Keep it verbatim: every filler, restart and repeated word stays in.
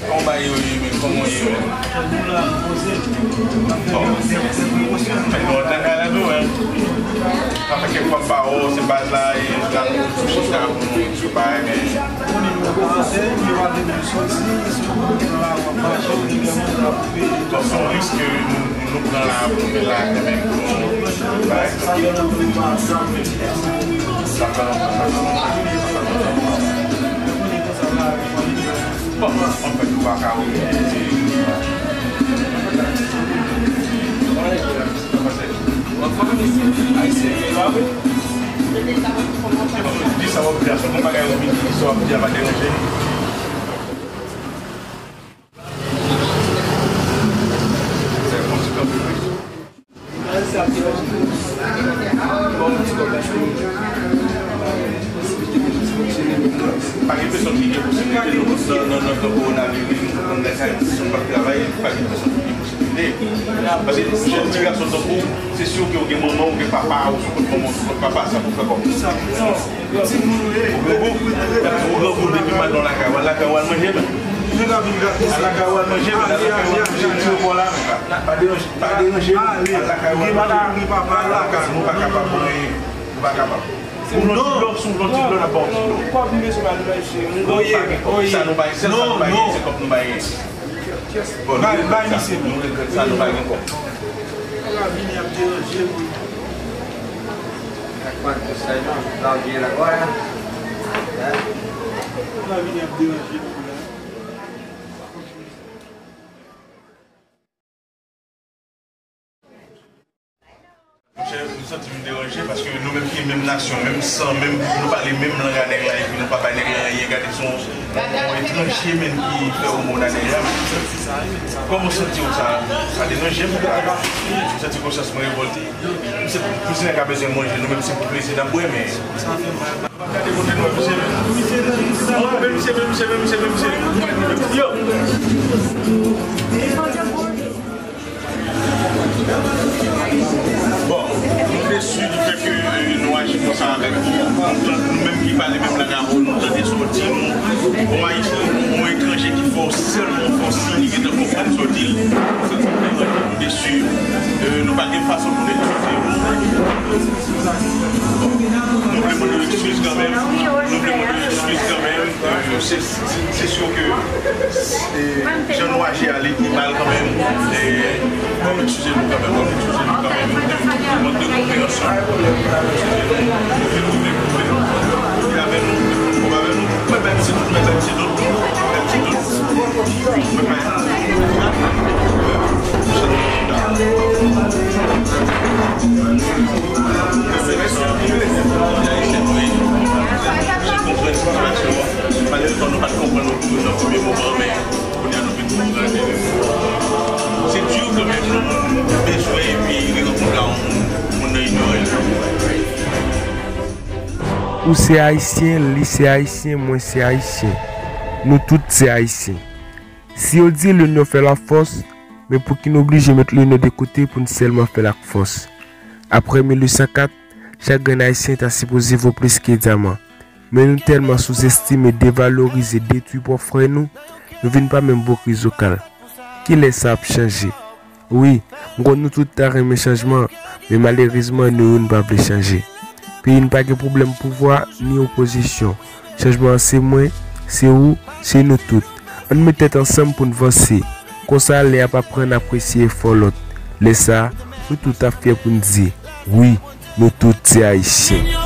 Kòman w ba yo ye, men kòman w ye, men? Bon. Fèk nou antann kay la tou, men. Sa fè kèk fwa m pa wè w, se baz la, e la nou tou chita pou nou di bagay, men. Bon, se yon risk ke nou, nou pran la pou nou la kanmenm, pou nou bay. Sa fè lontan, sa fè lontan. Bon, an fèt, nou pa ka wè. Di sa w ap di a, sèl yon bagay ou vin di, sa w ap di a pa deranje. Pa gen pèsonn ki gen posiblite nou nan, nan, nan, nan kowonaviris, nou konn lè sa, si w pa travay, pa gen pèsonn ki gen posiblite. Paske jèn ti gason tankou w, se si w gen manman, w gen papa, ou sou kont manman, ou sou kont papa, sa pou fè kòb. Ou grangou, ou grangou depi maten w lakay, w al lakay, w al manje, men. Al lakay, w al manje, men, al lakay, w al manje, ti yo pa w la, pa deranje. Pa deranje nou. Al lakay, w al manje. Al lakay, nou pa kapab pou anyen. Nou pa kapab. Si w vle yon ti dlo, si w vle yon ti dlo, n ap ba w ti dlo. Kòb nou bezwen ba nou bay cheri. Kòb pa gen kòb. Sa nou bay, sèl sa nou pa gen, se kòb nou bay. Bon, nou regrèt sa, nou regrèt sa, nou pa gen kòb. Nèg la vini ap deranje nou. Nèg la vini ap deranje nou la. Monchè, nou santi nou deranje paske nou menm ki menm nasyon, menm san, menm, nou pale menm lang a nèg la, epi nou pa bay nèg la anyen. Gade, se yon, yon etranje menm ki fè omòn a nèg la. Kòman w santi w sa? Sa deranje m, sa. M santi konsyans mwen revòlte. M se, m se nèg la bezwen manje, nou menm se pou plezi n ap bwè, men. Gade kote nou wè misye, men. Misye, men misye, men misye, men misye, men misye. Yo! Bon, nou desi di fè ke, euh, nou aji konsa avèk nou. Nou menm ki pale menm lang avè w, nou tande sa w di nou. Yon Ayisyen, yon etranje ki fè w sèlman fè w siy li gentan konprann sa w di l. Sa, sa fè nou desi. Euh, nou pa gen fason pou n eskize w. Nou vle mande w eskiz kanmenm. Nou vle mande w eskiz kanmenm. Euh, se, se, se si ke, e, jan nou aji a, li, li mal kanmenm. E, w ap eskize nou kanmenm, w ap eskize nou kanmenm. Nou te, nou te mande konpreyansyon. Nou te, nou te, nou te, nou te, nou te avè nou, nou te avè nou. Mwen menm se tout, mwen menm se tout, mwen menm se tout. Mwen menm. Malere tan nou pa t konprann nou nan premye moman, men kounye a nou vin konprann. Se di kanmenm, nou bezwen epi rankontre a yon moun, moun nan inyore l. Ou se Ayisyen, li se Ayisyen, mwen se Ayisyen. Nou tout se Ayisyen. Si yo di l'union fait la force, men pouki n oblije met linyon de kote pou n sèlman fè l ak fòs? Apre mil uit san kat, chak grenn Ayisyen ta sipoze vo plis ke dyaman. Men nou tèlman souzestime, devalorize, detwi pwòp frè nou, nou vin pa menm bon krizokal. Kilè sa ap chanje? Wi, m konn nou tout ta renmen chanjman, men malerezman nou youn pa vle chanje. Peyi n pa gen pwoblèm pouvwa ni opozisyon. Chanjman an se mwen, se ou, se nou tout. Ann met tèt ansanm pou n vanse. Konsa, lè y ap aprann apresye efò lòt. Lè sa a, nou tout ap fyè pou n di, wi, nou tout se Ayisyen.